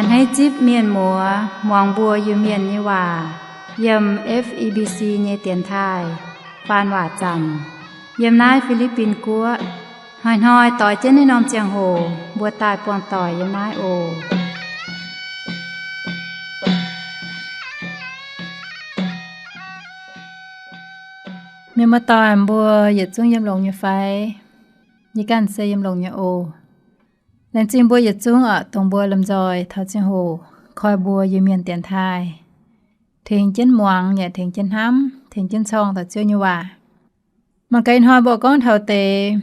A'hneiv zipv mienh muoz muangx mbuo Iu-Mienh nyei waac yiem F E B C nyei dienx taaih faan waac zanc yiem naaiv Fi^li^bin Guoqv. Hnoi-hnoi doix jienv naaiv norm ziangh hoc mbuo daaih buangh doic yiem naaiv oc. Mienh muoz-doic mbuo yietc zungv yiem longx nyei fai? Yie ganh se yiem longx nyei oc. Laengz zingh mbuo yietc zungv oc, dongh mbuo lomh nzoih taux ziangh hoc koi mbuo Iu-Mienh dienx taaih, tengx jienv muangx yaac tengx jienv hnamv, tengx jienv corng taux Ziouv nyei waac. Mangc gaax ih hnoi mbuo gorngv taux deix,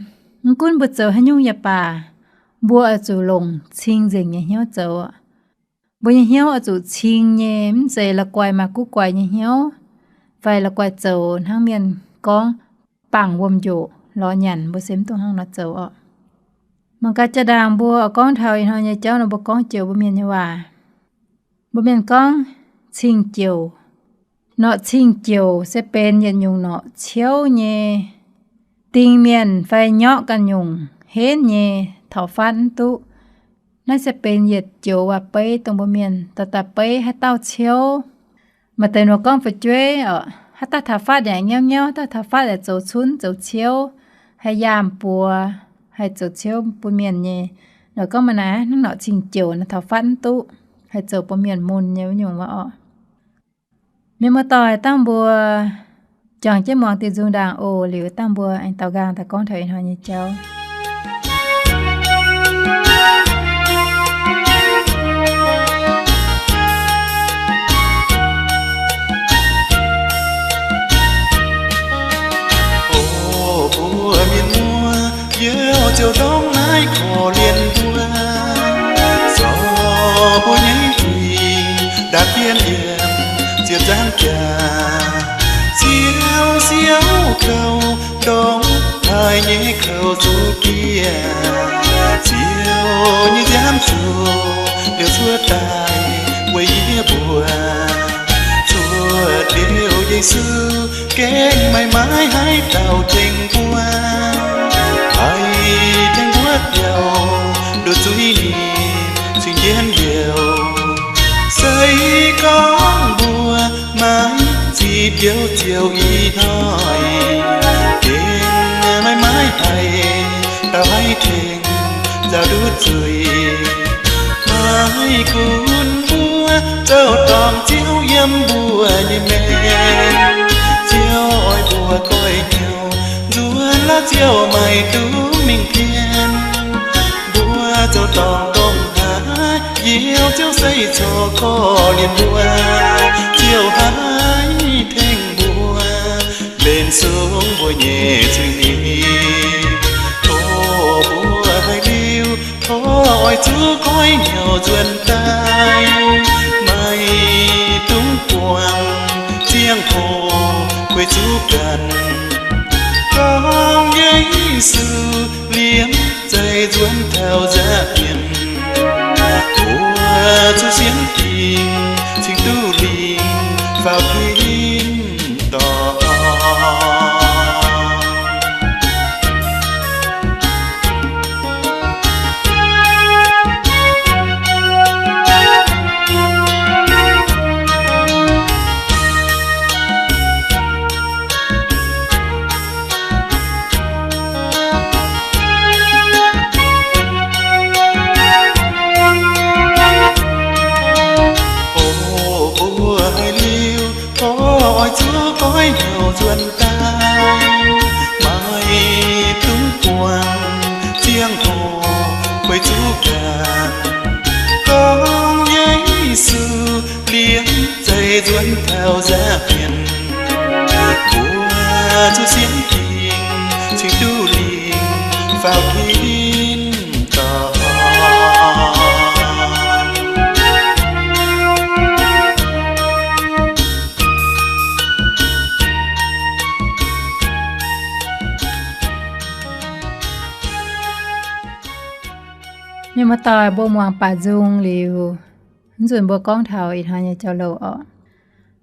mv gunv mbuo zoux haaix nyungc yaac baac, mbuo oix zuqc longc cing-nzengc nyei hnyouv zoux. Mbuo nyei hnyouv oix zuqc cing nyei, mv zeiz la'guaih maaih guv guaix nyei hnyouv, fai la'guaih zoux hnangv mienh gorngv bangc wuom-njoqc lorz nyanc, mbuo se mv dungx hnangv nor zoux oc. Mangc gaax jaa-ndaangc mbuo oix gorngv taux ih hnoi nyei jauv nor, mbuo gorngv joux mbuo Mienh nyei waac. Mbuo Mienh gorngv cing-joux. Norqc cing-joux se benx yietc nyungc norqc ciouv nyei ding mienh fai nyorqv ganh nyungc henv nyei, taux fatv mv duqv. Naaiv se benx yietc joux waac-beiv dongh mbuo Mienh dorh daaih beiv haaix dauh ciouv. Maaih deix nor gorngv fu'jueiv oc, haaix dauh taux fatv yaac nyauv nyauv, haaix dauh taux fatv yaac zoux cunv zoux ciouv, haih yaam buoz, haih zoux ciouv bun mienh nyei. Nor gorngv maaih naaiv hnangv norqc cing-joux nor taux fatv mv duqv, haih zoux bun mienh mun nyei wuov nyungc wuov oc. Mienh muoz-doic, dangh mbuo juangc jienv muangx diuh nzung ndaangc oc. Liuz dangh mbuo aengx daaux nqaang daaih gorngv taux ih hnoi nyei jauv. O mbuo mienh muoz, yie ziouc ndorm naaiv korv-lienh mbuo, zorc mbuo nyei huingx ndaapv bienv yiem ziepc nzaangc jaax, ziouc siouc kouv ndongc haaix nyei kouv zuqc diev, ziouc nyei nziaamv zuqc liouc cuotv daaih weic yie mbuo. Cuotv liouc Yesu gengh maiv maaih haaix dauh tengx mbuo, haih tengx mbuo biaux nduov zuiz ninh cing jienv liouc. Se gorngv mbuo maiv zipv Ziouv Ziouv ih hnoi, gengh maiv maaih haaix dauh haih tengx nzaaux nduov zuiz. Maiv gunv mbuo zoux dorngc Ziouv yiem mbuo nyei maengc, Ziouv oix mbuo goiv hnyouv nzuonx laaix Ziouv maiv dungx mingh pien. Mbuo zoux dorngc dongh haaix, Ziouv, Ziouv se corc korv-lienh mbuo, Ziouv haih tengx mbuo mbenc sung mbuo nyei zuiz-mienh. O mbuo haiz liuz, tov oix zuqc goiv hnyouv nzuonx daaih, maiv dungx buangh ziangh hoc guei zuqc ganh, gorngv Yesu liemh zeih nzuonx taux nza'hmien, mbuo zuqc sienx dingc cingx duqv lingc faaux tin-dorngh. O mbuo haiz liuz, tov oix zuqc goiv hnyouv nzuonx daaih, maiv dungx buangh ziangh hoc guei zuqc ganh, gorngv Yesu liemh zeih nzuonx taux nza'hmien, mbuo zuqc sienx dingc cingx duqv lingc faaux tin-dorngh. Mienh muoz-doic, mbuo muangx baac nzung liuz, mv nzunc mbuo gorngv taux ih hnoi nyei jauv-louc oc.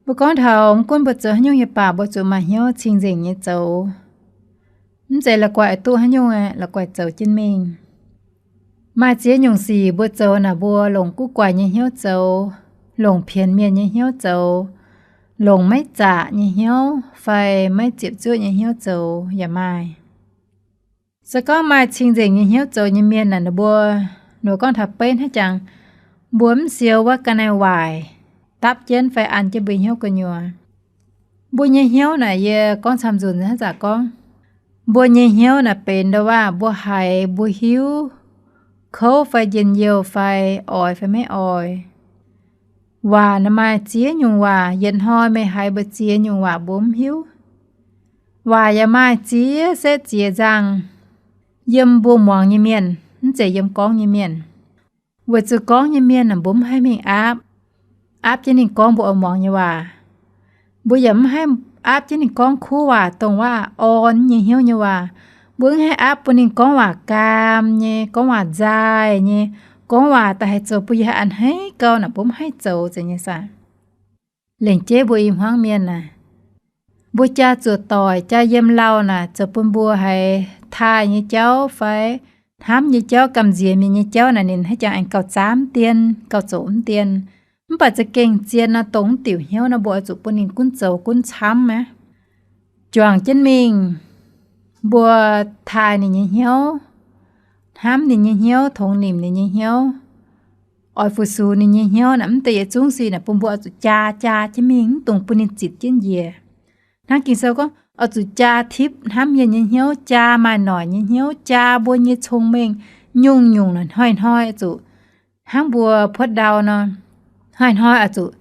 Mbuo gorngv taux mv gunv mbuo zoux haaix nyungc nyei baac mbuo zuqc maaih hnyouv cing-nzengc nyei zoux. Mv zeiz la'guaih duqv haaix nyungc aeqv, la'guaih zoux jienv mingh. Maaih ziex nyungc sic mbuo zoux naaic, mbuo longc guv guaix nyei hnyouv zoux, longc pienx mienh nyei hnyouv zoux, longc maiv zaqc nyei hnyouv fai maiv ziepc zuoqv nyei hnyouv zoux yaac maaih. Se gorngv maaih cing-nzengc nyei hnyouv zoux nyei mienh naaic, ninh mbuo, ninh mbuo gorngv taux beiv hnangv jangx, mbuo mv siou wuov ga'naaiv waaic dapv jienv fai an jienv mbuo hnyouv gu'nyuoz. Mbuo nyei hnyouv naaic, yie gorngv camv nzunc hnangv zanc gorngv, mbuo nyei hnyouv naaic benx ndo waac mbuo haiz mbuo hiuv, kouv fai njien-youh fai oix fai maiv oix. Waac naaic maaih ziex nyungc waac, yietc hnoi meih haiz mbu'ziex nyungc waac mbuo mv hiuv. Waac yaac maaih ziex setv ziex nzangh, yiem mbuo muangx nyei mienh, mv zeiz yiem gorngv nyei mienh. Weic zuqc gorngv nyei mienh naaic mbuo mv haih mingh aapv, aapv jienv ninh gorngv mbuo oix muangx nyei waac. Mbuo yaac mv haih aapv jienv ninh gorngv kuv waac, dongh waac orn nyei hnyouv nyei waac. Mbuo mv haih aapv bun ninh gorngv waac gaam nyei, gorngv waac nzaaih nyei, gorngv waac daaih haih zoux bun yie haih a'hneiv gau naaic, mbuo mv haih zoux zeiz nyei saah. Lengc jeiv mbuo i hmuangv mienh aah, mbuo jaa zuoqc doic, jaa yiem lauh naaic, zoux bun mbuo haiz taaih nyei jauv fai hnamv nyei jauv, gamh nziex mienh nyei jauv naaic, ninh haiz jangx aengx gauh zaamv dien, gauh zoqc mv dien. Mv baac za'gengh zien nor, dongh mv diuc hnyouv nor, mbuo oix zuqc bun ninh gunv zoux gunv camv aqv. Juangc jienv mingh, mbuo taaih ninh nyei hnyouv, hnamv ninh nyei hnyouv, tongx nimc ninh nyei hnyouv, oix fu-sux ninh nyei hnyouv naaic, mv deix yietc zungv sic naaic bun mbuo oix zuqc jaa, jaa jienv mingh, mv dungx bun ninh zitc jienv njiec. Hnangv Ging-Sou gorngv, oix zuqc jaa tipv hnamv mienh nyei hnyouv, jaa maaih noic nyei hnyouv, jaa mbuo nyei cong-mengh, nyungc-nyungc naaic hnoi-hnoi oix zuqc hnangv mbuo puotv ndau nor, hnoi-hnoi oix zuqc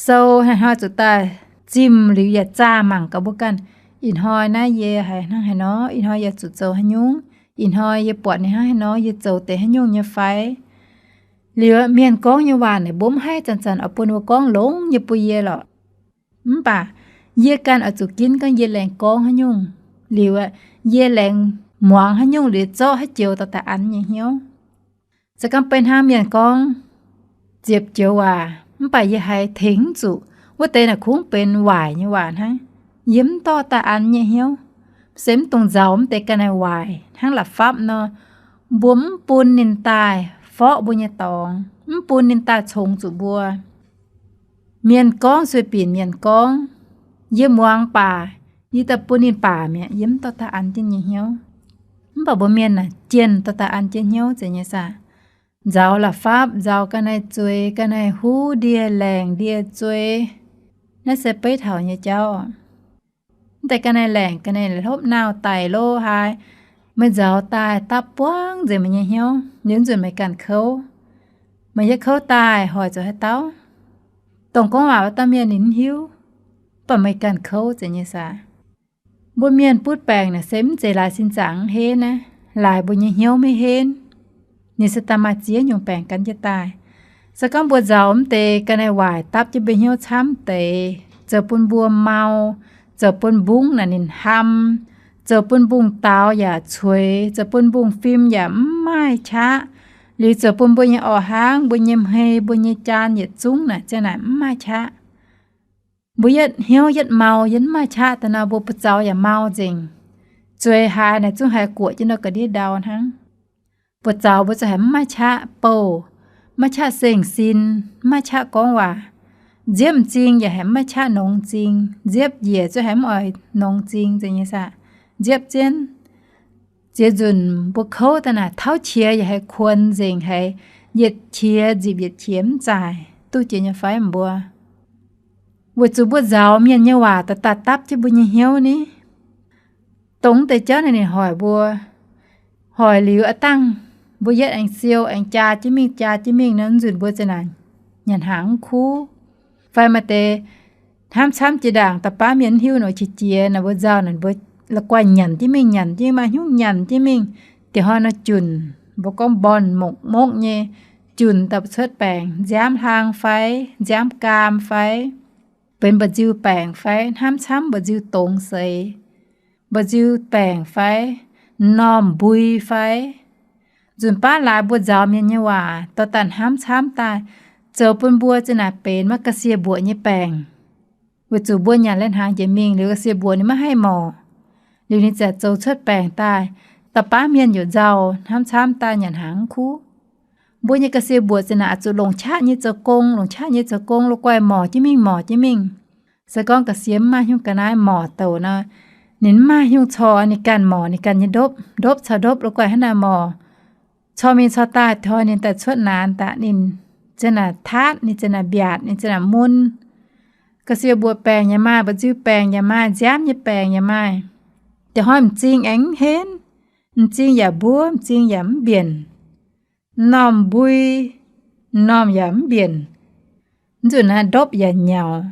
sou, hnoi-hnoi zuqc daaih zimh liuz yaac zaah mangc gaax mbuo ganh, ih hnoi naaiv yie haiz hnangv haaix nor, ih hnoi yie zuqc zoux haaix nyungc, ih hnoi yie buatc ninh hnangv haaix nor, yie zoux deix haaix nyungc nyei fai? Liuz mienh gorngv nyei waac naaic, mbuo mv haih zanc-zanc oix bun mbuo gorngv longx nyei bun yie lorqc. Mv baac yie ganh oix zuqc ginv gorngv yie laengz gorngv haaix nyungc, liuz yie laengz muangx haaix nyungc, liuz zorqv haaix joux dorh daaih an nyei hnyouv. Se gorngv beiv hnangv mienh gorngv ziepc joux waac, mv baac yie haiz tengx mv zuqc, wuov deix naaic kungx benx waaic nyei waac hnangv. Yie mv dorh daaih an nyei hnyouv, se mv dungx nzaaux mv deix ga'naaiv waaic hnangv la'fapv nor, mbuo mv bun ninh daaih forqv mbuo nyei dorngx, mv bun ninh daaih congx zuqc mbuo. Mienh gorngv sueih binc mienh gorngv, yie muangx baac yie daaih bun ninh baac mi'aqv, yie mv dorh daaih an jienv nyei hnyouv. Mv baac mbuo mienh naaic jienh dorh daaih an jienv hnyouv zeiz nyei saah. Nzaaux la'fapv, nzaaux ga'naaiv zueiz, ga'naaiv huv ndie-laengc ndie-zueiz, naaiv se beiv taux nyei jauv. Mv deix ga'naaiv laengc, ga'naaiv hlopv nauh daic lo haaix, meih nzaaux daaih dapv buangv nzengc meih nyei hnyouv, liuz nzunc meih ganh kouv. Meih yaac kouv daaih hoic zuqc haaix dauh? Dongh gorngv waac wuov dauh mienh ninh mv hiuv, mv baac meih ganh kouv zeiz nyei saah. Mbuo mienh butv baengc naaic se mv zeiz laaix sin zaangc mv henv naaiv, laaix mbuo nyei hnyouv maiv henv. Ninh se daaih maaih ziex nyungc baengc gan jienv daaih. Se gorngv mbuo nzaaux mv deix ga'naaiv waaic dapv jienv mbuo hnyouv camv deix, zoux bun mbuo mau, zoux bun mbungv naaic ninh ham, zoux bun mbungv daaux yaac cueix, zoux bun mbungv fim yaac mv maaih qaqv, liuz zoux bun mbuo nyei orqc hnangv, mbuo nyei hmei, mbuo nyei jaan yietc zungv naaic ziang naaic mv maaih qaqv. Mbuo yietv hnyouv yietv mau, yietv mv maaih qaqv daaih nor, mbuo buoz-zaux yaac mau nzengc. Zueiz haaix naaic zungv haiz guoqv jienv nor ga'ndiev ndau hnangv. Buoz-zaux mbuo zuqc haiz mv maaih qaqv bouh, mv maaih qaqv seng-sin, mv maaih qaqv gorngv waac. Nziepv m'zing yaac haiz mv maaih qaqv nongx m'zing. Nziepv njiec zuqc haiz mv oix nongx m'zing zeiz nyei saah. Nziepv jienv. Ziex nzunc mbuo kouv daaih naaic, tauv qiex yaac haiz kuonx nzengc, haiz yietc qiex nzipc yietc qiex mv zaaic, duqv jiex nyei fai mbuo? Weic zuqc mbuo nzaaux mienh nyei waac daaih daaih dapv jienv mbuo nyei hnyouv ni. Dongh deix jauv naaic ninh hoic mbuo. Hoic liuz a'dangh mbuo yietv aengx siou aengx jaa jienv mingh, jaa jienv mingh nor, nzunc mbuo ziang naaic nyanc hnaangx mv kuv. Fai maaih deix hnamv camv jiex ndaangc, da'baav mienh mv hiuv nor qiex jiez naaic, mbuo nzauh naaic mbuo la'guaih nyanc jienv mingh, nyanc jienv mingh, maaih hnyouv nyanc jienv mingh. Diex hnoi nor junc, mbuo gorngv mbornh mokv mokv nyei, junc daaih cuotv baengc, nziaamv hlang fai, nziaamv gaam fai, benx mba'nziu baengc fai, hnamv camv mba'nziu dongz seix, mba'nziu baengc fai, m'normh mbui fai. Nzunc baav laaix mbuo nzaaux mienh nyei waac dorh daaih hnamv camv daaih, zoux bun mbuo ziang naaic benx maiv ga'sie mbuoqc nyei baengc. Weic zuqc mbuo nyanc lai hnaangx jiex mingh liuz ga'sie mbuoqc ninh maiv haih morc, liuz ninh ziouc zoux cuotv baengc daaih. Da'baav mienh yaac nzauh hnamv camv daaih nyanc hnaangx mv kuv. Mbuo nyei ga'sie mbuoqc ziouc naaic oix zuqc longc qaqv nyei zoux gong, longc qaqv nyei zoux gong, la'guaih morc jienv mingh, morc jienv mingh. Se gorngv ga'sie mv maaih nyungc ga'naaiv morc douc nor, ninh mv maaih nyungc cor, ninh ganh morc ninh ganh nyei ndopv, ndopv caux ndopv la'guaih hnangv naaic morc. Cor mingh cor daaih toi ninh daaih cuotv naanx daaih, ninh ziouc naaic taatv, ninh ziouc naaic mbiaatc, ninh ziouc naaic mun. Ga'sie mbuoqc baengc yaac maaih, mba'nziu baengc yaac maaih, nziaamv nyei baengc yaac maaih. Da'hnoi m'zing aengx mv henv, m'zing yaac mbuov, m'zing yaac mv mbienc, m'normh mbui, m'normh yaac mv mbienc. Nzunc naaiv ndopv yaac nyaux.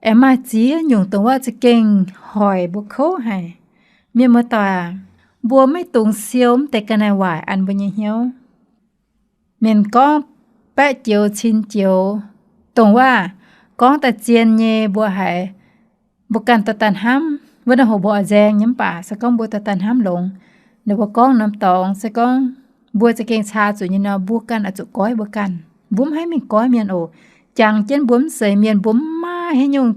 Aengx maaih ziex nyungc dongh wuov za'gengh hoic mbuo kouv haic. Mienh muoz-doic aac, mbuo maiv dungx siou mv deix ga'naaiv waaic an mbuo nyei hnyouv. Mienh gorngv baeqv joux cin joux, dongh wuov gorngv daaih zien nyei mbuo haiz mbuo ganh dorh daaih hnamv, wuov norm hoc mbuo oix nzaeng nyei mv baac se gorngv mbuo dorh daaih hnamv longx, ninh mbuo gorngv norm dorngx se gorngv mbuo za'gengh caa zuqc nyei nor, mbuo ganh oix zuqc goiv mbuo ganh. Mbuo mv haih mingh goiv mienh oc. Jangx jienv mbuo mv seix mienh, mbuo mv maaih haaix nyungc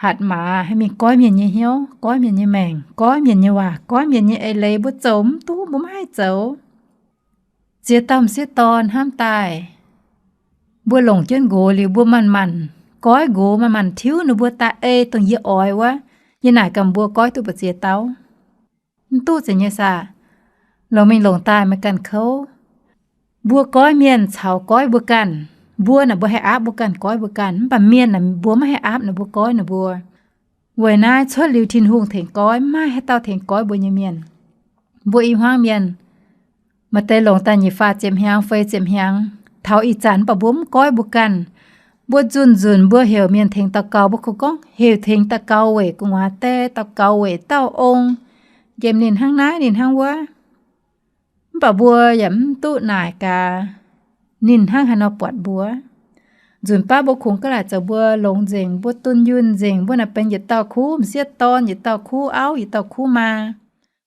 hatc maaz haih mingh goiv mienh nyei hnyouv, goiv mienh nyei maengc, goiv mienh nyei waac, goiv mienh nyei eix leiz. Mbuo zoux mv duqv, mbuo mv haih zoux. Ziex dauh m'sieqv dorn hnamv daaih, mbuo longc jienv nqox liuz, mbuo manc-manc goiv nqox, manc-manc tiuv ninh mbuo daaih ei dongh yie oix wuov. Yie naaic gaax mbuo goiv duqv mbu'ziex dauh? Mv duqv zeiz nyei saah? Longc mingh longc daaih meih ganh kouv. Mbuo goiv mienh caux goiv mbuo ganh, mbuo naaic mbuo haih aapv mbuo ganh goiv mbuo ganh, mv baac mienh naaic mbuo maiv haih aapv ninh mbuo goiv ninh mbuo. Weic naaiv cuotv liuz Tin-Hungh tengx goiv, maiv haaix dauh tengx goiv mbuo nyei mienh. Mbuo i hmuangv mienh maaih deix longc daaih nyic faah ziepc hnyangx, feix ziepc hnyangx, taux ih zanc mv baac mbuo mv goiv mbuo ganh. Mbuo nzunc-nzunc mbuo heuc mienh tengx daux gaux, mbuo kungx gorngv heuc tengx daux gaux weic gu'nguaaz die, daux gaux weic dauh ong, nqemh ninh hnangv naaiv ninh hnangv wuov. Mv baac mbuo yaac mv duqv naaic gaax ninh hnangv haaix nor buatc mbuo. Nzunc baav mbuo kungx ga'laaic zoux mbuo longx nzengc, mbuo dunh yunh nzengc, mbuo naaic benx yietc dauh kuv m'sieqv dorn, yietc dauh kuv auv, yietc dauh kuv maa.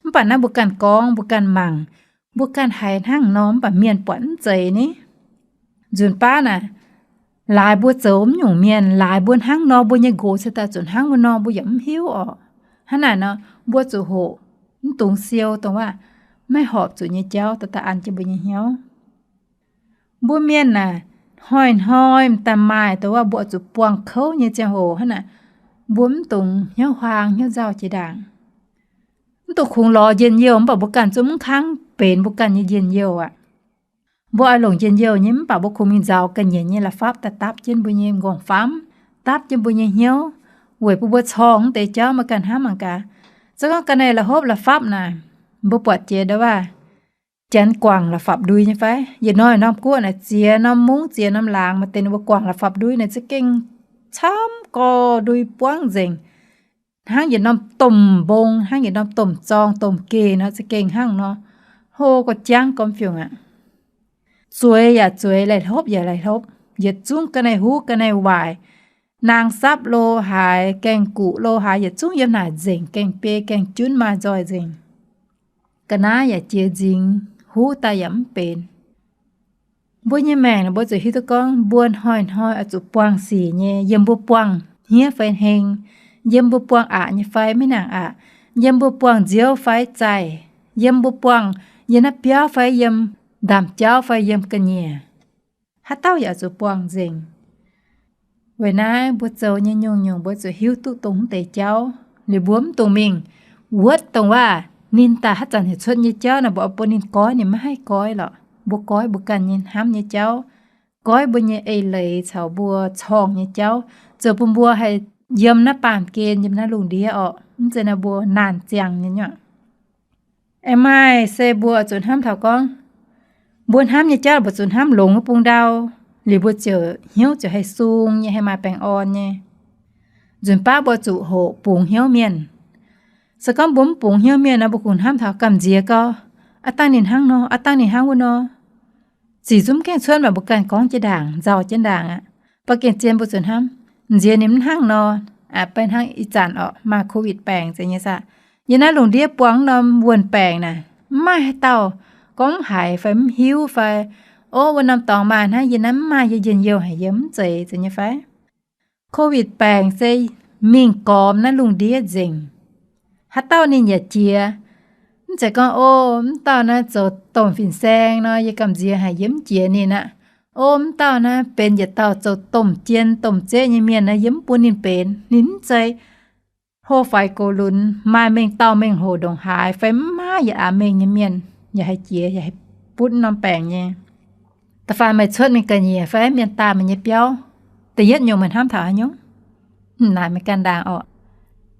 Mv baac naaiv mbuo ganh gorngv, mbuo ganh mangc, mbuo ganh haiz hnangv nor, mv baac mienh buatc mv zeiz ni. Nzunc baav naaic, laaix mbuo zoux mv nyungc mienh, laaix mbuo hnangv nor, mbuo nyei nqox se daaih zuqc hnangv wuov nor, mbuo yaac mv hiuv orqc. Hnangv naaic nor, mbuo zuqc hoqc mv dungx siou dongh wuov maiv horpc zuqc nyei jauv daaih daaih an jienv mbuo nyei hnyouv. Mbuo mienh naaic, hnoi-hnoi m'daaih maaih dongh wuov mbuo oix zuqc buangh kouv nyei ziangh hoc hnangv naaic, mbuo mv dungx hnyouv huaang hnyouv nzauh jiex ndaangc. Mv dungx kungx lorz njien-youh, mv baac mbuo ganh zungv mv kangv benx mbuo ganh nyei njien-youh aqv. Mbuo oix longc njien-youh nyei, mv baac mbuo kungx mingh nzaaux ga'nyiec nyei la'fapv daaih dapv jienv mbuo nyei m'nqorngv famv, dapv jienv mbuo nyei hnyouv, weic bun mbuo corngh mv deix jauv. Meih ganh hnamv mangc gaax, se gorngv ga'naaiv la'hopv la'fapv naaic, mbuo buatc jiex ndau wuov, janx guangc la'fapv ndui nyei fai? Yietc norm norm guoqv naaic, ziex norm mungv ziex norm laangz maaih deix ninh mbuo guangc la'fapv ndui naaic za'gengh camv gorx, ndui buangv nzengc, hnangv yietc norm domh mbong, hnangv yietc norm domh zorng domh geh nor, za'gengh hnangv nor, hlo gorx jangv gormx fiungc aqv. Zueiz yaac zueiz, laih hlopv yaac laih hlopv, yietc zungv ga'naaiv huv ga'naaiv waaic, naang sapv lo haaix, gaeng-guqc lo haaix, yietc zungv yiem naaic nzengc, gaeng-biei gaeng-junv maaih nzoih nzengc. Ga'naaiv yaac jiex nzingx, huv daaih yaac mv benx. Mbuo nyei maengc naaic mbuo zuqc hiuv duqv gorngv mbuo hnoi-hnoi oix zuqc buangh sic nyei, yiem mbuo buangh hniev fai heng, yiem mbuo buangh aqc nyei fai maiv nangc aqc, yiem mbuo buangh nziouv fai zaih, yiem mbuo buangh yiem naaiv biauv fai yiem ndaamv-jauv fai yiem ga'nyiec. Haaix dauh yaac oix zuqc buangh nzengc. Weic naaiv mbuo zoux nyei nyungc-nyungc mbuo zuqc hiuv duqv dongh mv deix jauv. Liuz mbuo mv dungx mingh wuotv dongh waac ninh daaih haaix zanc heuc cuotv nyei jauv naaic, mbuo oix bun ninh goiv, ninh maiv haih goiv lorqc. Mbuo goiv mbuo ganh nyei hnamv nyei jauv, goiv mbuo nyei eix leiz caux mbuo corngh nyei jauv, zoux bun mbuo haih yiem naaiv baamh gen, yiem naaiv lungh ndiev orqc. Mv zeiz naaiv mbuo naanc ziangh nyei nyuoqc. Aengx maaih se mbuo zuqc hnamv taux gorngv, mbuo hnamv nyei jauv mbuo zuqc hnamv longx wuov bung ndau, liuz mbuo ziouc hnyouv ziouc haih sung nyei, haih maaih baengh orn nyei. Nzunc baav mbuo zuqc hoqc bungx hnyouv mienh. Se gorngv mbuo mv bungx hnyouv mienh nor, mbuo kungx hnamv taux gamh nziex gau, aav dangh ninh hnangv nor, aav dangh ninh hnangv wuov nor, zic zungv gaengh cuotv, mv baac mbuo ganh gorngv jienv ndaangc, nzauh jienv ndaangc aqv. Mv baac gengh zien mbuo zuqc hnamv, nziex ninh mv hnangv nor, aa, beiv hnangv ih zanc orqc, maaih covid baengc zeiz nyei saah, yiem naaiv lungh ndiev buangh norm wuonh baengc naaic, mv maaih haaix dauh gorngv mv haiz fai mv hiuv fai, o, wuov norm dorngx maaih hnangv, yie naaiv mv maaih, yie njien-youh haic, yie mv zeiz, zeiz nyei fai? Covid baengc se mingh gormx naaiv lungh ndiev nzengc. Haaix dauh ninh yaac jiex. Mv zeiz gorngv, O, mv dauh naaiv zoux domh fin-saeng nor, yie gamh nziex haic, yie mv jiex ninh aqv. O, mv dauh naaiv benx yietc dauh zoux domh jien domh zeqv nyei mienh nor, yie mv bun ninh benx. Ninh mv zeiz hlo faix gox lunx, maaih mengh dauh mengh hoc ndongc haaix fai mv maaih yietc aax mengh nyei mienh yaac haih jiex, yaac haih butv norm baengc nyei. Da'faanh meih cuotv mingh ga'nyiec fai mienh daaih meih nyei biauv, da'yietv nyungc meih hnamv taux haaix nyungc? Naaic meih ganh ndaangc orqc.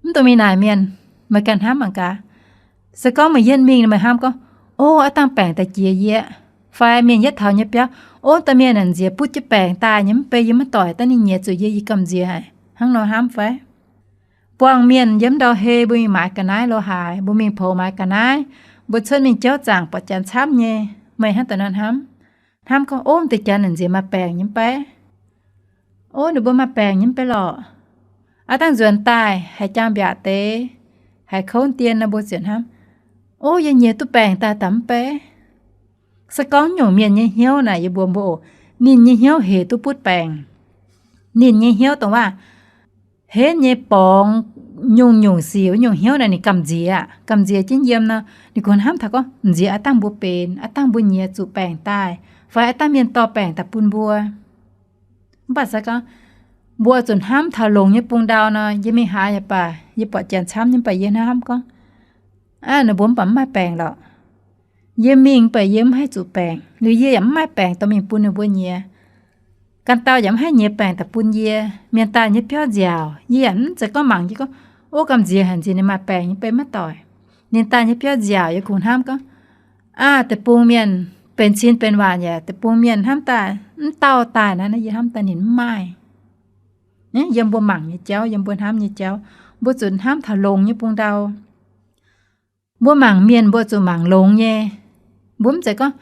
Mv dungx mingh naaic mienh, meih ganh hnamv mangc gaax. Se gorngv meih yietv mingh, meih hnamv gorngv, O, aav dangh baengc daaih jiex yie, fai mienh yietv taux nyei biauv, O, da'mienh naaic nziex butv jienv baengc daaih nyei, mv bei yie maiv doic, dangh ninh nyiex zuqc yie, yie gamh nziex haic, hnangv nor hnamv fai? Buangh mienh yiem ndau hei, mbuo mingh maaiz ga'naaiv lo haaix, mbuo mingh poux maaiz ga'naaiv, mbuo cuotv mingh jauv zaangc buatc janx camv nyei, meih hnangv da'nor hnamv. Hnamv gorngv, O, deix janx naaic nziex maaih baengc nyei mv bei. O, ninh mbuo maaih baengc nyei mv bei lorqc. Aav dangh nzuonx daaih haiz jaang mbiaatc deix, haiz kouv dien nor, mbuo ziouc hnamv, O, yie nyiex duqv baengc daaih daaih mv bei. Se gorngv nyungc mienh nyei hnyouv naaic yie mbuox mbuo oc, ninh nyei hnyouv hec duqv butv baengc. Ninh nyei hnyouv dongh waac henv nyei borngz nyungc-nyungc sic, nyungc hnyouv naaic ninh gamh nziex aqv. Gamh nziex jienv yiem nor, ninh kungx hnamv taux gorngv, Nziex aav dangh mbuo benx, aav dangh mbuo nyiex zuqc baengc daaih, fai aav dangh mienh dorh baengc daaih bun mbuo. Mv baac se gorngv mbuo zuqc hnamv taux longx nyei bung ndau nor, yie mingh haaix yaac baac, yie buatc janx camv nyei mv baac yie hnamv gorngv, Aav, ninh mbuo mv baac mv maaih baengc lorqc. Yie mingh mv baac yie mv haih zuqc baengc, liuz yie yaac mv maaih baengc dorh mingh bun ninh mbuo nyiex. Ganh dauh yaac mv haih nyiex baengc daaih bun yie. Mienh daaih nyei biauv nziaauc, yie yaac mv zeiz gorngv mangc yie gorngv, O, gamh nziex haic nziex ninh maaih baengc nyei bei maiv doic. Ninh daaih nyei biauv nziaauc, yie kungx hnamv gorngv, Aav, deic-bung mienh benx cin benx waanc yaac deic-bung mienh hnamv daaih mv dauh daaih naaiv, naaiv yie hnamv daaih ninh mv maaih. Yiem mbuo mangc nyei jauv, yiem mbuo hnamv nyei jauv, mbuo zuqc hnamv taux longx nyei bung ndau. Mbuo mangc mienh mbuo zuqc mangc longx nyei. Mbuo mv zeiz gorngv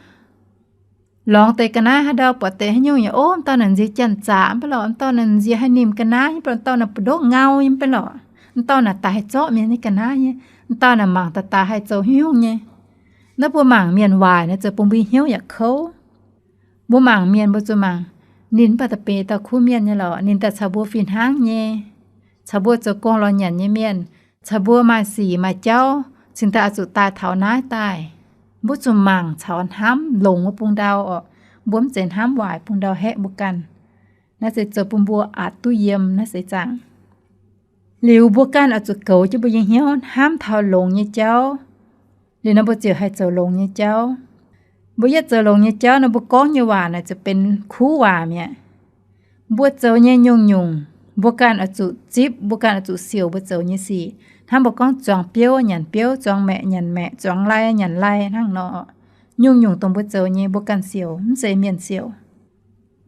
lorngx deix ga'naaiv haaix ndau buatc deix haaix nyungc nyei, O, m'dauh naaic nziex janx-zaqc mv bei lorqc, m'dauh naaic nziex haaix nimc ga'naaiv mv bei lorqc, m'dauh naaic mbu'ndoqv ngau nyei mv bei lorqc, m'dauh naaic daaih haih zorqv mienh nyei ga'naaiv nyei, m'dauh naaic mangc daaih daaih haih zoux haaix nyungc nyei. Naaiv mbuo mangc mienh waaic naaiv zoux bun mbuo hnyouv yaac kouv. Mbuo mangc mienh mbuo zuqc mangc, ninh mv baac daaih benx dauh kuv mienh nyei lorqc, ninh daaih caux mbuo fih hnangv nyei, caux mbuo zoux gong lorz nyanc nyei mienh, caux mbuo maaih sic maaih jauv, cingx daaih oix zuqc daaih taux naaiv daaih. Mbuo zuqc mangc caux hnamv longx wuov bung ndau orqc. Mbuo mv zeiz hnamv waaic bung ndau haeqv mbuo ganh. Naaiv se zoux bun mbuo aqc duqv yiem naaiv seix zaangc. Liuz mbuo ganh oix zuqc goux jienv mbuo nyei hnyouv hnamv taux longx nyei jauv. Liuz nor mbuo ziouc haih zoux longx nyei jauv. Mbuo yietv zoux longx nyei jauv nor, mbuo gorngv nyei waac naaic ziouc benx kuv waac mi'aqv. Mbuo zoux nyei nyungc-nyungc, mbuo ganh oix zuqc zipv, mbuo ganh oix zuqc siouc mbuo zoux nyei sic. Hnangv mbuo gorngv zuangx biouv nyanc biouv, zuangx maeqc nyanc maeqc, zuangx lai nyanc lai hnangv nor. Nyungc-nyungc dongh mbuo zoux nyei mbuo ganh siouc, mv zeiz mienh siouc.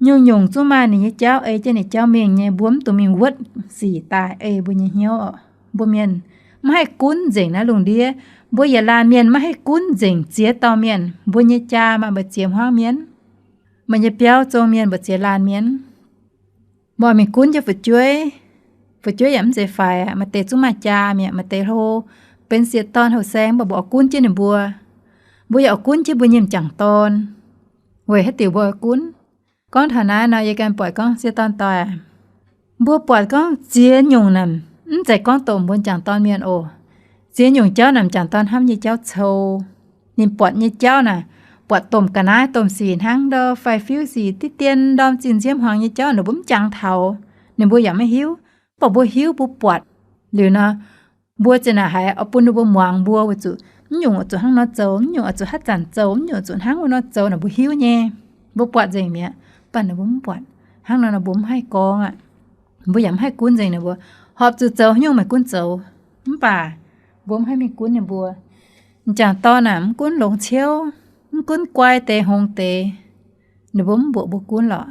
Nyungc-nyungc zungv maaih ninh nyei jauv ei jienv ninh jauv mingh nyei, mbuo mv dungx mingh wuotv sic daaih ei mbuo nyei hnyouv oc. Mbuo mienh maiv haih gunv nzengc naaiv lungh ndiev. Mbuo yietc laanh mienh maiv haih gunv nzengc ziex dauh mienh. Mbuo nyei jaa maaih mbu'ziex hmuangv mienh. Meih nyei biauv zong mienh mbu'ziex laanh mienh. Mbuo mingh gunv jienv fu'jueiv, fu'jueiv yaac mv zeiz faix aqv. Maaih deix zungv maaih jaa mi'aqv, maaih deix hlo, benx sieqv dorn houh saeng, mv baac mbuo oix gunv jienv ninh mbuo. Mbuo yaac oix gunv jienv mbuo nyei m'jangc dorn. Weic haaix diuc mbuo oix gunv? Gorngv taux naaiv nor, yie ganh buatc gorngv sieqv dorn doic, mbuo buatc gorngv ziex nyungc naaic, mv zeiz gorngv dongh mbuo m'jangc dorn mienh oc. Ziex nyungc jauv naaic m'jangc dorn hnamv nyei jauv cou. Ninh buatc nyei jauv naaic, buatc domh ga'naaiv domh sic hnangv ndau, fai fiuv sic diqv dien ndorm zinh nziouv hmuangx nyei jauv naaic mbuo mv jangx taux, ninh mbuo yaac maiv hiuv. Mv baac mbuo hiuv, mbuo buatc liuz nor, mbuo zinh naaic haiz oix bun ninh mbuo muangx mbuo weic zuqc mv nyungc oix zuqc hnangv nor zoux, mv nyungc oix zuqc haaix zanc zoux, mv nyungc oix zuqc hnangv wuov nor zoux naaic mbuo hiuv nyei. Mbuo buatc nzengc mi'aqv. Mv baac ninh mbuo mv buatc. Hnangv nor nor mbuo mv haih gorngv aqv. Mbuo yaac mv haih gunv nzengc ninh mbuo. Horpc zuqc zoux haaix nyungc meih gunv zoux. Mv baac mbuo mv haih mingh gunv ninh mbuo. M'jangc dorn naaic mv gunv longx ciouv, mv gunv guai deix hngongx deix, ninh mbuo mv mbuoqc mbuo gunv lorqc.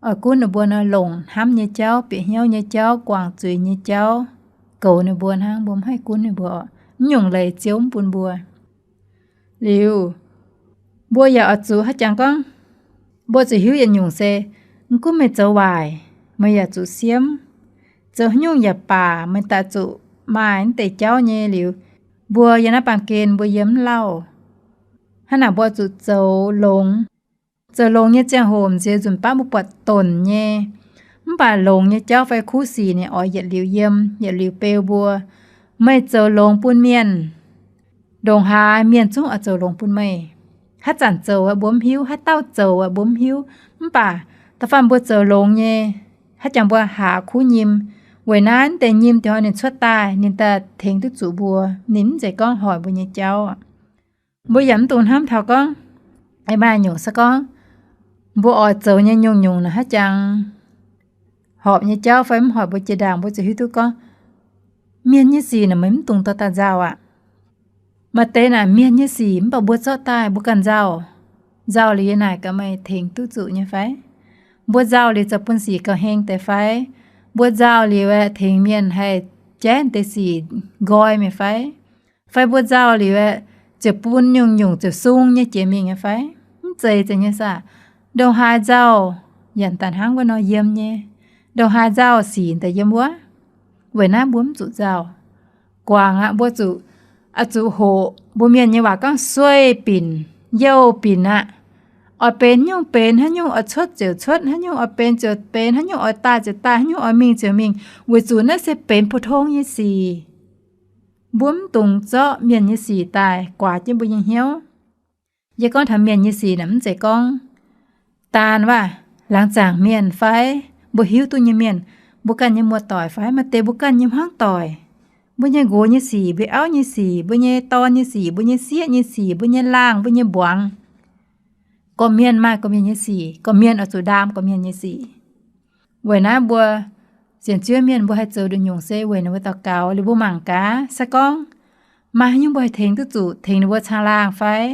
Oix gunv ninh mbuo nor, longc hnamv nyei jauv, bieqc hnyouv nyei jauv, guangc zuiz nyei jauv, goux ninh mbuo hnangv. Mbuo mv haih gunv ninh mbuo oc. Mv nyungc leiz Ziouv mv bun mbuo. Liuz, mbuo yaac oix zuqc haaix jangx gorngv, mbuo zuqc hiuv yietc nyungc se, mv gunv meih zoux waaic, meih yaac zuqc siemv. Zoux haaix nyungc yaac baac, meih daaih zuqc maaih naaiv deix jauv nyei liuz, mbuo yiem naaiv baamh gen mbuo yiem mv lauh. Hnangv naaic mbuo zuqc zoux longx. Zoux longx nyei ziangh hoc m'nziex nzunc baav mbuo buatc donc nyei. Mv baac longx nyei jauv fai kuv sic ninh oix yietc liuz yiem, yietc liuz beu mbuo. Meih zoux longx bun mienh, Ndongc haaix mienh zungv oix zoux longx bun meih. Haaix zanc zoux mbuo mv hiuv, haaix dauh zoux mbuo mv hiuv, mv baac da'faanh mbuo zoux longx nyei, haaix jangx mbuo haaix kuv nyim. Weic naaiv deix nyim deix hnoi ninh cuotv daaih, ninh daaih tengx duqv zuqc mbuo. Ninh mv zeiz gorngv hoic mbuo nyei jauv. Mbuo yaac mv dungx hnamv taux gorngv, ei maaih nyungc se gorngv mbuo oix zoux nyei nyungc-nyungc naaic haaix jangx horpc nyei jauv fai mv hoic mbuo jiex ndaangc, mbuo ziouc hiuv duqv gorngv, mienh nyei sic naaic meih mv dungx dorh daaih nzauh aqv. Maaih deix naaic mienh nyei sic mv baac mbuo zorqv daaih mbuo ganh nzauh. Nzauh liuz yie naaic gaax meih tengx duqv zuqc nyei fai? Mbuo nzauh liuz zoux bun sic gauh heng deix fai? Mbuo nzauh liuz aeqv, tengx mienh haih jaiv deix sic nqoi mi'aqv fai? Fai mbuo nzauh liuz aeqv, ziouc bun nyungc-nyungc ziouc sung nyei jiex mingh nyei fai? Mv zeiz zeiz nyei saah. Ndongc haaix nzauh yaac daaih hnangv wuov nor yiem nyei. Ndongc haaix nzauh sic daaih yiem wuov. Weic naaiv mbuo mv zuqc nzauh. Guangc aqv, mbuo zuqc, oix zuqc hoqc mbuo mienh nyei waac gorngv sueih binc, youh binc aqv. Oix benx nyungc benx, haaix nyungc oix cuotv ziouc cuotv, haaix nyungc oix benx ziouc benx, haaix nyungc oix daaih ziouc daaih, haaix nyungc oix mingh ziouc mingh, weic zuqc naaiv se benx pou-tong nyei sic. Mbuo mv dungx zorqv mienh nyei sic daaih guaax jienv mbuo nyei hnyouv. Yie gorngv taux mienh nyei sic naaic mv zeiz gorngv daan waac laangz zaangc mienh fai mbuo hiuv duqv nyei mienh, mbuo ganh nyei muoz-doic fai maaih deix mbuo ganh nyei hmuangv doic. Mbuo nyei nqox nyei sic, mbuo auv nyei sic, mbuo nyei dorn nyei sic, mbuo nyei sieqv nyei sic, mbuo nyei laangh, mbuo nyei mbuangz. Gorqv-mienh maaih gorqv-mienh nyei sic, gorqv-mienh oix zuqc ndaam gorqv-mienh nyei sic. Weic naaiv mbuo sienx Ziouv mienh mbuo haih zoux nduqc nyungc se weic ninh mbuo daux gaux liuz mbuo mangc gaax. Se gorngv maaih haaix nyungc mbuo haih tengx duqv zuqc, tengx ninh mbuo caangh laangh fai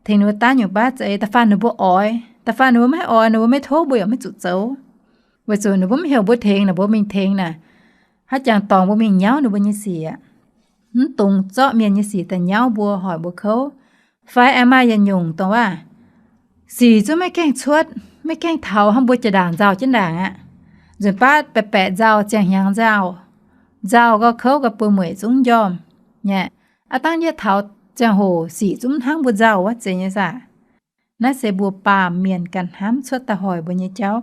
tengx ninh mbuo daav nyungc baav za'eix, da'faanh ninh mbuo oix, da'faanh ninh mbuo maiv oix, ninh mbuo maiv tov, mbuo yaac maiv zuqc zoux. Weic zuqc ninh mbuo mv heuc mbuo tengx naaic, mbuo mingh tengx naaic, haaix jangx dorngx mbuo mingh nyauv ninh mbuo nyei sic aqv. Mv dungx zorqv mienh nyei sic daaih nyauv mbuo, hoic mbuo kouv. Fai aengx maaih yietc nyungc dongh waac sic zungv maiv gaengh cuotv, maiv gaengh taux hnangv mbuo jiex ndaangc nzauh jienv ndaangc aqv. Nzunc baav baeqc baeqc nzauh, ziangh hnyangx nzauh, nzauh gau, kouv gau, buo mueic zungv njormh nyei. Aav dangh yietv taux ziangh hoc sic zungv hnangv mbuo nzauh wuov, zeiz nyei saah. Naaiv se mbuo baamh mienh ganh hnamv cuotv daaih hoic mbuo nyei jauv.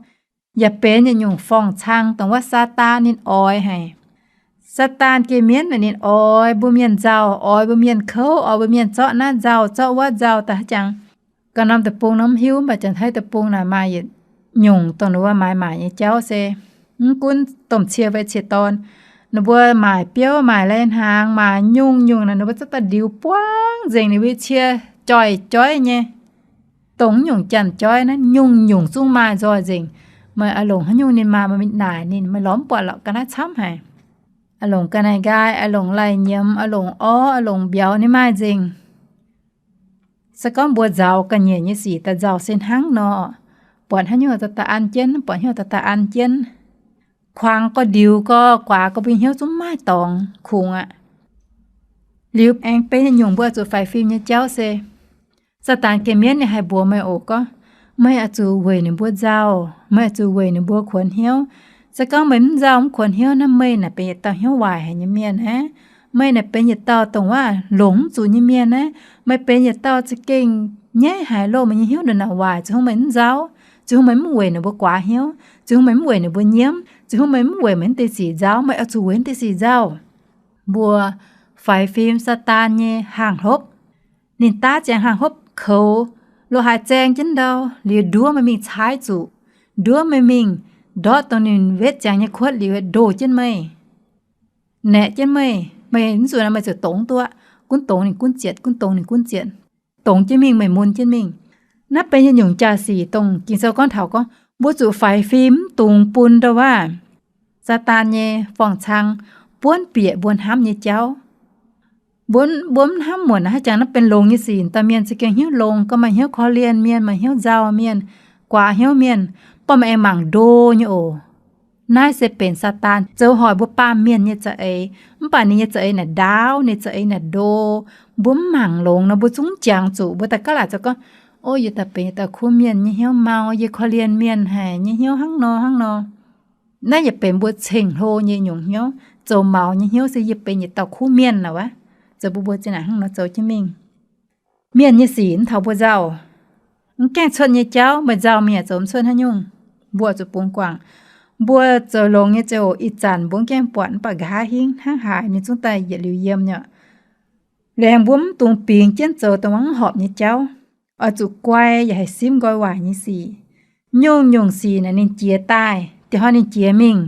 Yaac benx yietc nyungc forng-cang dongh wuov Saadaan ninh oix haic. Saadaan geh mienv naaic ninh oix mbuo mienh nzauh, oix mbuo mienh kouv, oix mbuo mienh zorqv naaiv nzauh zorqv wuov nzauh daaih haaix jangx. Gauh norm deic-bung nor mv hiuv, mv baac janx-taiv deic-bung naaic maaih yietc nyungc dongh ninh mbuo maaiz maaic nyei jauv se mv gunv domh cie fai cie dorn, ninh mbuo maaic biouv, maaic lai-hnaangx, maaic nyungc-nyungc naaic, ninh mbuo zorqv daaih ndiux buangv nzengc ninh mbuo cie joih joiv nyei. Dongh nyungc janx-joiv naaiv nyungc-nyungc zungv maaih nzoih nzengc. Meih oix longc haaix nyungc ninh maaih, meih mingh naaic ninh, meih lorz mv buatc lorqc, ga'naaiv camv haic. Oix longc ga'naaiv nqaai, oix longc lai-nyiemz, oix longc orv, oix longc mbiauz, ninh maaih nzengc. Se gorngv mbuo nzaaux ga'nyiec nyei sic daaih nzauh se hnangv nor, buatc haaix nyungc daaih daaih an jienv, buatc haaix nyungc daaih daaih an jienv. Kuangx gorx, ndiux gorx, guaax gorx, mbuo nyei hnyouv zungv maaih dorngx kungx aqv. Liuz aengx benx nyungc mbuo oix zuqc faix fim nyei jauv se, Saadaan geh mienv ninh haih mbuox meih oc, gorngv, meih oix zuqc weic ninh mbuo nzauh, meih oix zuqc weic ninh mbuo kuonx hnyouv. Se gorngv meih mv nzauh mv kuonx hnyouv naaiv, meih naaic benx yietc dauh hnyouv waaic haic nyei mienh aqv. Meih naaic benx yietc dauh dongh waac longc mv zuqc nyei mienh aqv. Meih benx yietc dauh za'gengh nyaiv haic loh, meih nyei hnyouv ndongc naaic waaic, ziouc hnangv meih mv nzauh, ziouc hnangv meih mv weic ninh mbuo guaax hnyouv, ziouc hnangv meih mv weic ninh mbuo nyiemv, ziouc hnangv meih mv weic meih mv deix sic nzauh, meih oix zuqc weic mv deix sic nzauh. Mbuo faix fim Saadaan nyei haangh hlopv. Ninh daav ziangx haangh hlopv koux, lo haaix zaeng jienv ndau, liuz nduov meih mingh caaiv zuqc, nduov meih mingh ndortv dongh ninh wetv ziangx nyei kuotv liuz ndoh jienv meih, naeqc jienv meih, meih mv zuqc naaiv meih ziouc dongz duqv, gunv dongz ninh gunv zietc, gunv dongz ninh gunv zietc, dongz jienv mingh, meih mun jienv mingh. Naaiv benx yietc nyungc jaa-sic dongh Ging-Sou gorngv taux gorngv mbuo zuqc faix fim mv dungx bun ndau waac Saadaan nyei forng-cang buonv bieqc mbuo hnamv nyei jauv. Mbuo, mbuo mv hnamv muonc haaix jangx naaiv benx longx nyei sic, dauh mienh za'gengh hnyouv longx, gauh maaih hnyouv korv-lienh mienh, maaih hnyouv nzauh mienh, guaax hnyouv mienh, mv baac meih aengx mangc ndo nyei oc. Naaiv se benx Saadaan zoux hoic mbuo baamh mienh nyei za'eix, mv baac ninh nyei za'eix naaic ndaauv, ninh za'eix naaic ndo. Mbuo mv mangc longx nor, mbuo zungv jangx zuqc, mbuo daaih gaav laaic zoux gorngv, o, yie daaih benx yietc dauh kuv mienh nyei hnyouv mau, yie korv-lienh mienh haic nyei hnyouv hnangv nor hnangv nor. Naaiv yaac benx mbuo ceng-hlo nyei nyungc hnyouv, zoux maux nyei hnyouv se yie benx yietc dauh kuv mienh naaic wuov, zoux bun mbuo zinh naaic hnangv nor zoux jienv mingh. Mienh nyei sic mv taux mbuo nzauh. Mv gaengh cuotv nyei jauv meih nzauh, mienh zoux mv cuotv haaix nyungc. Mbuo zuqc bungx guangc. Mbuo zoux longx nyei ziangh hoc ih zanc mbuo mv gaengh buatc, mv baac nqa'haav hingv hnangv haaix ninh zungv daaih yietc liuz yiem nyei. Liuz aengx mbuo mv dungx bingx jienv zoux dongh mv horpc nyei jauv. Oix zuqc guai yaac haih simv nqoi waaic nyei sic. Nyungc-nyungc sic naaic ninh jiex daaih, diex hnoi ninh jiex mingh.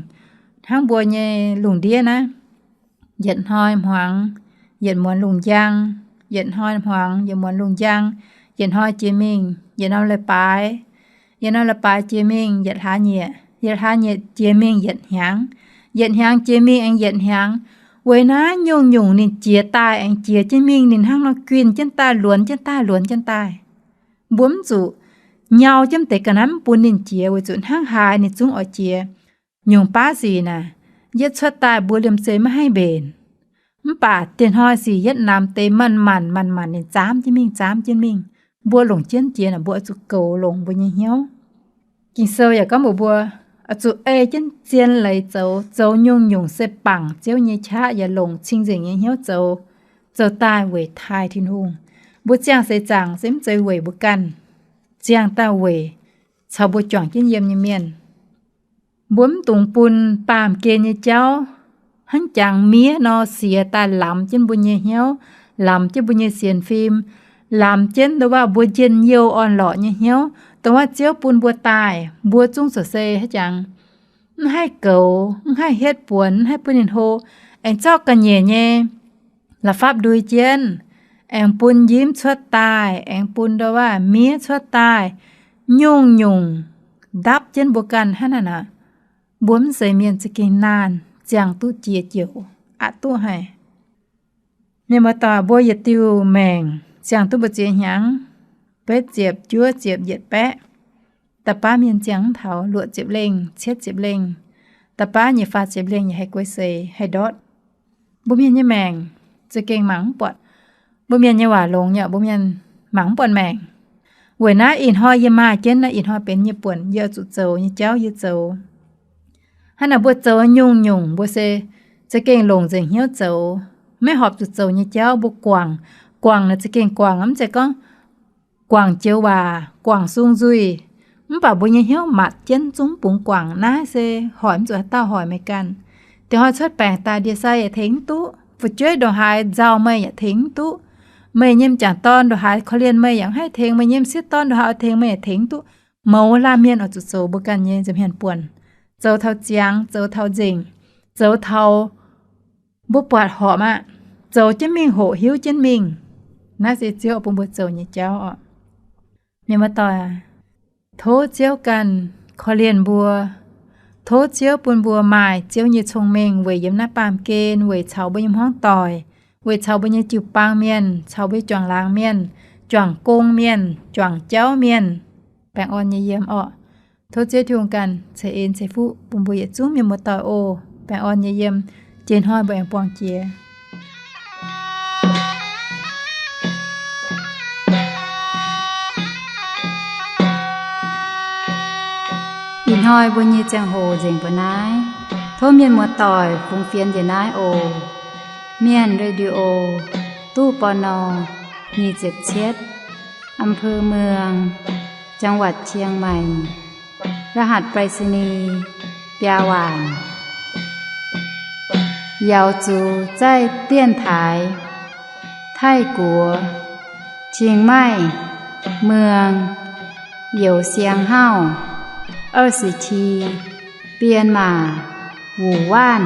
Hnangv mbuo nyei lungh ndiev naaiv, yietc hnoi hmuangx, yietc muonz lungh njang, yietc hnoi hmuangx, yietc muonz lungh njang, yietc hnoi jiex mingh, yietc norm leiz-baaix, yietc norm leiz-baaix jiex mingh, yietc hlaax nyieqc, yietc hlaax nyieqc jiex mingh, yietc hnyangx, yietc hnyangx jiex mingh aengx yietc hnyangx. Weic naaiv nyungc-nyungc ninh jiex daaih aengx jiex jienv mingh, ninh hnangv nor guinh jienv daaih, luonx jienv daaih, luonx jienv daaih. Mbuo mv zuqc nyau jienv deix ga'naaiv mv bun ninh jiex, weic zuqc hnangv haaix ninh zungv oix jiex. Nyungc baav sic naaic, yietv cuotv daaih mbuo liemh zeih maiv haih mbenc. Mv baac diex hnoi sic yietv namx deix manc-manc manc-manc ninh zaamv jienv mingh, zaamv jienv mingh. Mbuo longc jienv jiex naaic, mbuo oix zuqc goux longx mbuo nyei hnyouv. Ging-Sou yaac gorngv mbuox mbuo, oix zuqc ei jienv zien leiz zoux, zoux nyungc-nyungc se bangc Ziouv nyei qaqv yaac longc cing-nzengc nyei hnyouv zoux, zoux daaih weic taaih Tin-Hungh. Mbuo ziangh seix zaangc se mv zeiz weic mbuo ganh, ziangh daaih weic caux mbuo juangc jienv yiem nyei mienh. Mbuo mv dungx bun baamh gen nyei jauv hnangv jangx miev nor siex daaih lamz jienv mbuo nyei hnyouv, lamz jienv mbuo nyei sienx fim, lamz jienv ndo waac mbuo njien-youh orn-lorqc nyei hnyouv, dongh waac Ziouv bun mbuo daaih, mbuo zungv zoux se haaix jangx mv haih goux, mv haih hietv buonc, mv haih bun ninh hlo, aengx zorqv ga'nyiec nyei la'fapv ndui jienv, aengx bun njimv cuotv daaih, aengx bun ndo waac miev cuotv daaih, nyungc-nyungc ndapv jienv mbuo ganh hnangv naaic aqv. Mbuo mv zeiz mienh za'gengh naanh ziangh duqv jiex joux, aqc duqv haic. Mienh muoz-doic, mbuo yietc diuh maengc ziangh duqv mbu'ziex hnyangx, betv ziepc, juov ziepc, yietc baeqv. Da'baav mienh ziangh mv taux luoqc ziepc lengh, cietv ziepc lengh. Da'baav nyei faah ziepc lengh yaac haih guei seix, haih ndortv. Mbuo mienh nyei maengc za'gengh mangc mv buatc. Mbuo mienh nyei waac longx nyei, mbuo mienh mangc mv buatc maengc. Weic naaiv ih hnoi yie maaih jienv naaiv ih hnoi benx yie nyei buonc, yie oix zuqc zoux nyei jauv yie zoux. Hnangv naaic mbuo zoux nyungc-nyungc mbuo se za'gengh longc nzengc hnyouv zoux. Maiv horpc zuqc zoux nyei jauv mbuo guangc. Guangc naaic za'gengh guangc, mv zeiz gorngv guangc joux waac, guangc sung nzuih. Mv baac mbuo nyei hnyouv matc jienv zungv bungx guangc. Naaiv se hoic mv zuqc haaix dauh hoic meih ganh. Diex hnoi cuotv baengc daaih ndie-sai yaac tengx mv duqv. Fu'jueiv ndongc haaix nzauh meih yaac tengx mv duqv. Meih nyei m'jangc dorn ndongc haaix korv-lienh meih yaac mv haih tengx. Meih nyei m'sieqv dorn ndongc haaix oix tengx meih yaac tengx mv duqv. Mouz laanh mienh oix zuqc zoux mbuo ganh nyei nza'hmien buonc, zoux taux ziangx, zoux taux nzengc, zoux taux mbuo buatc horpc aqv, zoux jienv mingh hoqc hiuv jienv mingh. Naaiv se Ziouv bun mbuo zoux nyei jauv oc. Mienh muoz-doic aac, tov Ziouv ganh korv-lienh mbuo. Tov Ziouv bun mbuo maaih Ziouv nyei cong-mengh weic yiem naaiv baamh gen, weic caux mbuo nyei hmuangv doic, weic caux mbuo nyei jiu-baang mienh, caux mbuo juangc laangz mienh, juangc gong mienh, juangc jauv mienh, baengh orn nyei yiem orqc. Tov Ziouv Tin-Hungh ganh ceix en ceix fuqv bun mbuo yietc zungv mienh muoz-doic oc. Baengh orn nyei yiem. Jiex hnoi mbuo aengx buangh jiex. Ih hnoi mbuo nyei ziangh hoc nzengc mbuo naaiv. Tov mienh muoz-doic fungx fienx njiec naaiv oc. Mienh Radio, ตู้ ปณ. nyic ziepc cietv, อำเภอเมือง จังหวัดเชียงใหม่ รหัสไปรษณีย์ biaa waanc. Yaux zuqc zaih dienx taaix Taiv-Guoqv, Chiang Mai, Muang, Youz Siang Hauv, 二十七, Bienh Maac, Wuc Waanv.